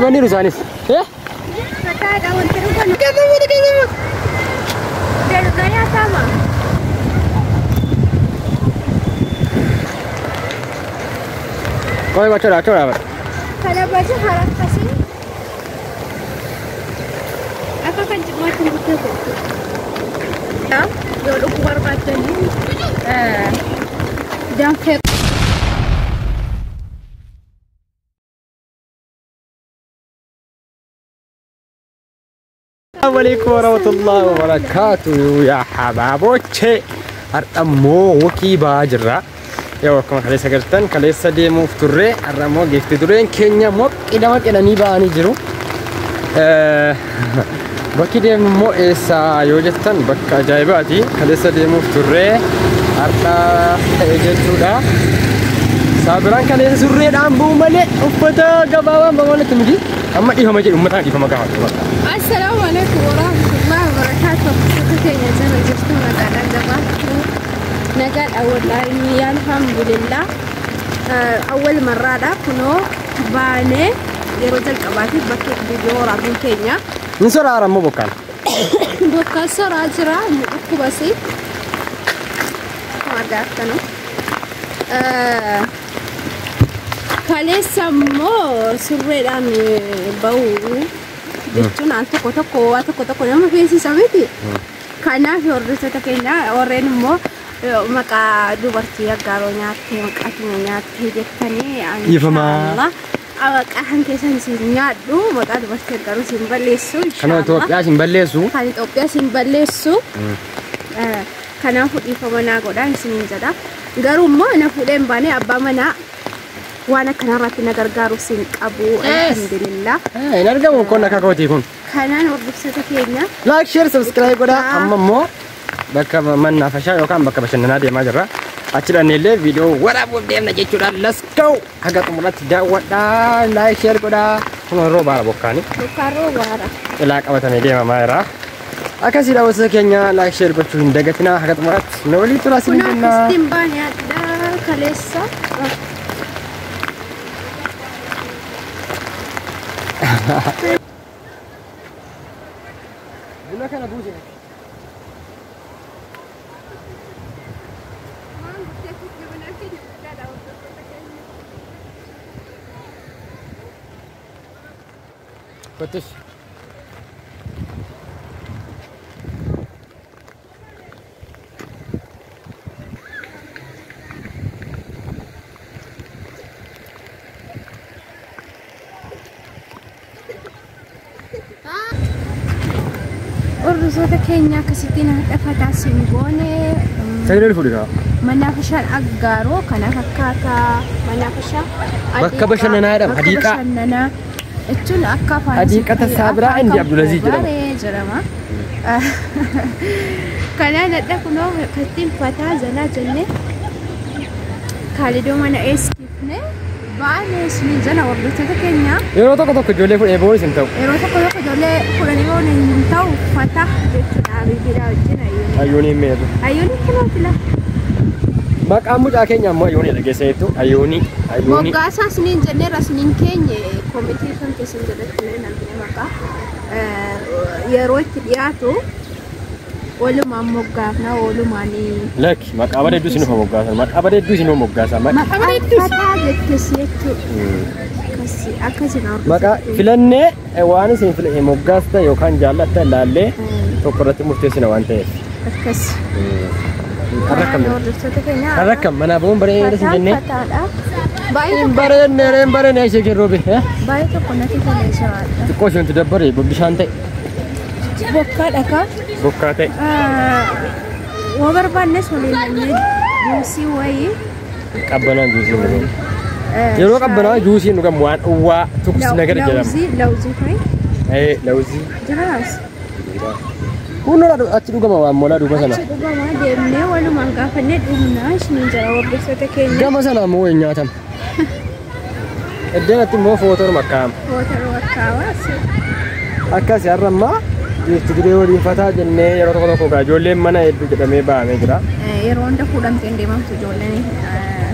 Dhufaniiru isaanis. Fataadha wanti dhufan. Dalga nyaatama. Qoy bachoodha achoodha bara. Kana baja hara akkasii. Akka kan jimmaatti hin guddatu. Yoo dhuguu barbaaddanii danfee السلام عليكم ورحمة الله وبركاته يا حبابوتشي har'a immoo walk ba'aa jirra. Yoo akkuma kaleessa gartan kaleessa deemuuf turre har'a immoo geefti dureen keenya moqqi nama qedhanii ba'anii jiru. Bakki deemnu immoo eessa yoo jettan bakka ajaa'ibaati. Kaleessa deemuuf turre har'a ta'e jechuudha. Saabiraan kaleessa surreedhaan bu'u malee uffata gabaabaan babal'atu miti. Amma dhiifama jedhu uummataan dhiifama gaafatu bakka. Assalaamu alaikum warahmatullahi wabarakatuh. Bakka keenya jala jirtu maqaadhaan jabaattu nagaadha wallaahi alhamdulillah. Awwal marraadha kunoo baanee yeroo jalqabaatiif bakkee viidiyoo waraabuun keenya. Hin soraara immoo bokkaan. Bokkaan soraa jira nu dhukkubasi. Akkuma argaa Kaleessa immoo surreedhaan bahu jechuun al tokko tokko waa tokko tokko nama feesisa miti. Kanaaf hordoftoota keenya warreen immoo maqaa dubartii aggaaroo nyaattee maqaa keenya nyaattee jettanii Dhiifamaa. Maqaa kan keessan isin nyaadhu maqaa dubartii aggaaroo isin balleessu. Kan Itoophiyaa isin balleessu. Kan Itoophiyaa isin balleessu. Kanaafuu dhiifama naa godhaa isiniin jedha. Garuu immoo na fuudhee hin baane abbaa manaa waan akkanarratti na gargaaru sin qabu. Alhamdulillah. Hin argamu kun akka kootii kun. Kanaan hordoftoota keenya. Like, share, subscribe godhaa. Amma immoo bakka mannaafashaa yookaan bakka bashannanaa deemaa jirra. Achi dhannee viidiyoo waraabuuf deemna jechuudha. Let's go! Haga xumuraatti daawwadhaa. Like, share godhaa. Kun roobaara bokkaani. Bokkaan roobaara. Ilaa qabatamee deemamaa jira. Akkasii daawwattoota keenya like, share gochuu hin dagatinaa. Haga xumuraatti nu waliin turaa Kun isin jenna. akkasitti baane adda kaleessa. Buna kana buuse. Kottus. Hordoftoota keenya akkasittiin haadha siin goone. Sagalee fuudhi kaa. Mannaafashaan aggaaroo kana fakkaata. Mannaafashaa Bakka bashannanaa jedhama, Bakka hadiiqaa. bashannanaa jechuun akka afaan Hadiiqata Saabiraa indi Abdulaziz jedhama. Baree jedhama. Kanaan hadha kunoo akkasittiin fataa jalaa jennee kaalidoo mana eessifne baanee isiniin jala hordoftoota keenya. Yeroo tokko tokko ijoollee fuudhee boo'is hin ta'u. Yeroo tokko tokko ijoollee fuudhanii ba'uun hin ta'u fataa jechuudha. Habiibiidhaa wajjin ayyuun. Ayyuun hin meetu. Ayyuun kunootila. Maqaan mucaa keenya ammoo Ayyuunii dhageesseetu. Ayyuunii. Ayyuunii. Moggaasaa isiniin jenneerra isiniin keenye koomitii kan keessan jalatti illee argine maqaa. Yeroo itti dhiyaatu walumaan moggaafna walumaan Lakki maqaa bareedduu isin moggaasan. Maqaa bareedduu isin moggaasan. Maqaa bareedduu. Fataa jettes jechuudha. Akkasii akkasii na Maqaa filannee waan isin moggaasta yookaan jaallatta ilaallee tokko irratti murteessina waan ta'eef. Akkas. Har'a akkam? Hordoftoota keenya. Har'a akkam manaa ba'uun bareeda isin jennee. Fataadha. Baay'ee Hin tokko bareedne hin bareedne ishee kerroobe. baay'ee tokko natti tolee jira. Xiqqoo isheen dabbare bishaan ta'e. Bokkaa dhakaa. Bokkaa ta'e. Waa barbaannes waliin namni juusii wayii. Qabbanaan juusii hin dhugamu. Yeroo qabbanaa juusii hin dhugamu waan dhowwaa tuks nagar jedhama. Lawuzii lawuzii fa'i. Lawuzii. Jiraas. Kun achi dhugama waan moolaa duuba sana. Achi dhugamaa deemnee walumaan gaafannee dhugnaa isiniin jira hordoftoota keenya. Gama sana immoo hin nyaatamu. Iddeen atti immoo footoon makkaama. Footoon makkaama. Akkasii har'a ammaa giifti duree waliin fataa jennee yeroo tokko tokko gaa ijoolleen mana hedduu jedhamee ba'amee jira. Yeroo hunda fuudhamtee hin deemamtu ijoolleen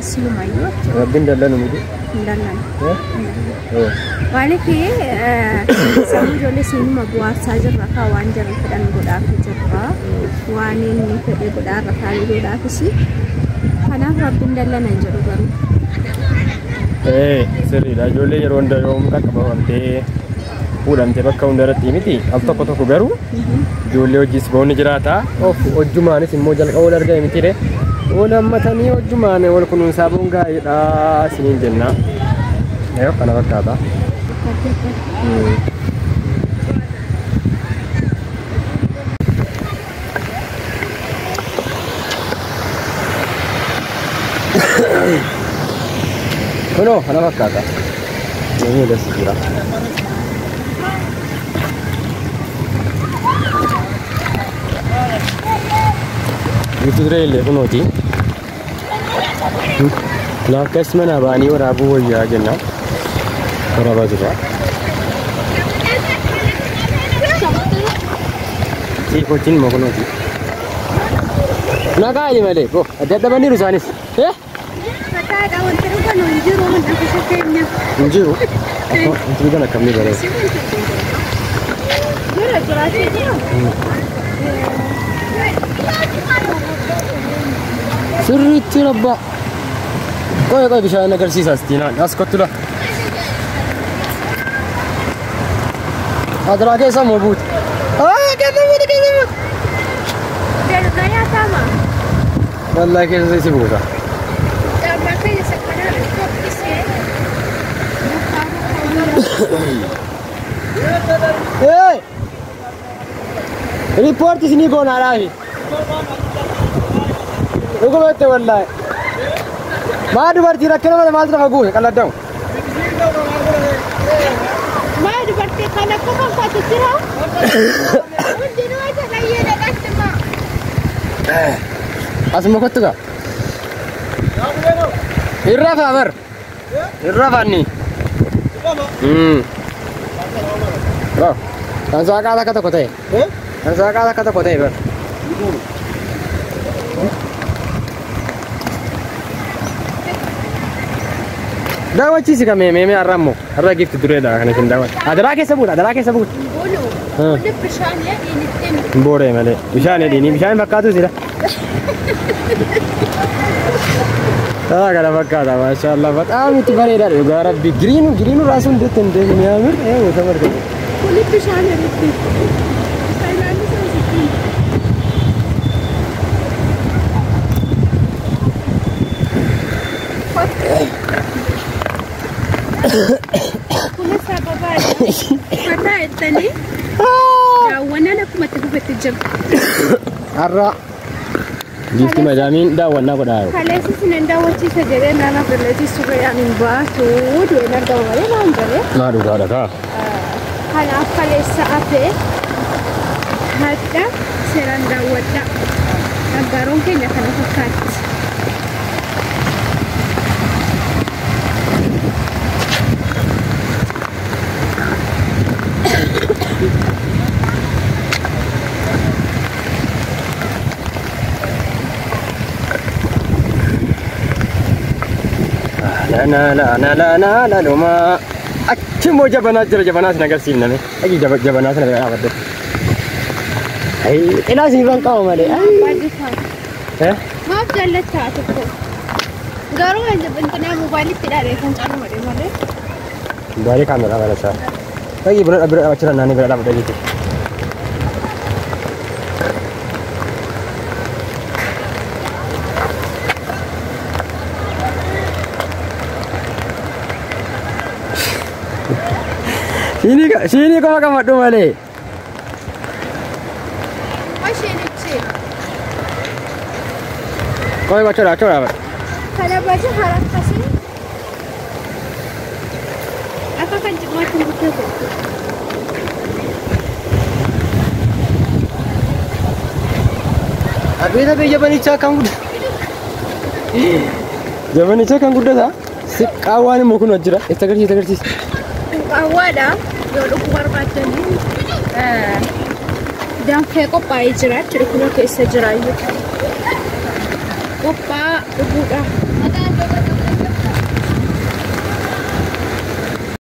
Silumayyuu jechuudha. Rabbiin dallanu miti. Hin dallanu. Maaliif sammuu ijoollee siinuma bu'aarsaa jirra kaa waan jarri fedhan godhaaf jirra. Waan inni fedhe godhaarra taa'ee godhaafis. Kanaaf rabbiin dallana hin jedhu garuu. Sirriidha. Ijoollee yeroo hunda yoom qaqqabamtee fuudhamtee bakka hunda irratti miti. Al tokko tokko garuu ijoollee hojiis boonni jiraata. Of hojjumaanis immoo jalqaba wal argame miti de. Wal hammatanii hojjumaan wal kunuunsaa bu'uun gaariidha isiniin jenna. Yoo kana fakkaata. Kunoo kana fakkaata. Deemee das jira. Biiftuu diree illee kunooti. Akkas mana ba'anii waraabuu wayyaa jenna. Waraabaa jirra. Siifochiin immoo kunooti. Nagaa malee boo adda adda baniiru isaanis. Fataadha wanti dhugan hin jiru nafisa keenya. Hin jiru. Wanti dhugan akkamii bareeda. Jira jiraachuu jira. Sirriitti rabbaa. Qoy qoy bishaan agarsiisa astiin as kottu la. Adaraa keessa moo buute? Keessa buute keessa buute. Jalqaba nyaatama. Wallaahi keessa si buuta. Caammaa keenya sakkanaa qophisee. Hey! Riippoorti isinii goonaadhaafi. Dhugumatti wallaahi. Maa dubartii rakkina malee maaltu lafa guute qalladdamu? Maa dubartii kana akka fakkaatu jira. Hundinuu isa fayyada dhaqxuma. Asuma kottu gaa. Irra faa bar. Irra faanni. Kan saaqaa takka tokko ta'e. Kan saaqaa takka tokko ta'e bar. Daawwachiisi ka meemee har'a immoo har'a giifti dureedha kan isin daawwatu. Adaraa keessa buuta adaraa keessa buuta. Bulu. Kulli bishaan yadhiin ittiin. Booree malee bishaan yadhiini bishaan fakkaatu sila. Kana fakkaata maashaallah በጣም itti bareedaadha dhugaa rabbi giriinu giriinu ራሱ እንዴት እንደሚያምር ይኸው ተመልከቱ። Kulli bishaan yadhiin. Taayilaandii sana sittiin. Kunis ababaadha. Fataa jettanii daawwannaan akkuma itti fufetti jira. Har'a giifti madaamiin daawwannaa godhaa jiru. Kaleessi isin daawwachiisa jedhee nama birreetii surreedhaan hin baatu du'een argama malee naan jedhee. Maa dhugaadha kaa. Kanaaf kaleessa hafee hadha seeraan daawwadha. Aggaaroon keenya kana fakkaatti. La la la la la la luma. Achi immoo jabanaa jira jabanaa sin agarsiifname. Achi jabanaa sana dhaabadde. Xilaa isin irraan qabu malee. Maaf jaallattaa tokko. Garuu intinaa moobaayilitti ilaalee kan caalu malee malee. Gaarii kaameraa kana isaa. Achi bira bira dhaabachuu naannoo bira dhaabadde jechuudha. Siinii qofa qabadhu malee. Isheenichi. Qoy achoo achoo dhaabadhu. Kana baja hara akkasii. Akka kan cimaatti hin guddatu. Abeet abeet jabanichaa kan guddata. Jabanichaa kan guddata. Qaawwaan immoo kun jira. Itti agarsiisi agarsiisi. Qaawwaadha. Yoo dhuguu barbaaddanii danfee qophaa'ee jira jechuudha. Kunoo keessa jira iyyuu. Qophaa dhuguudha.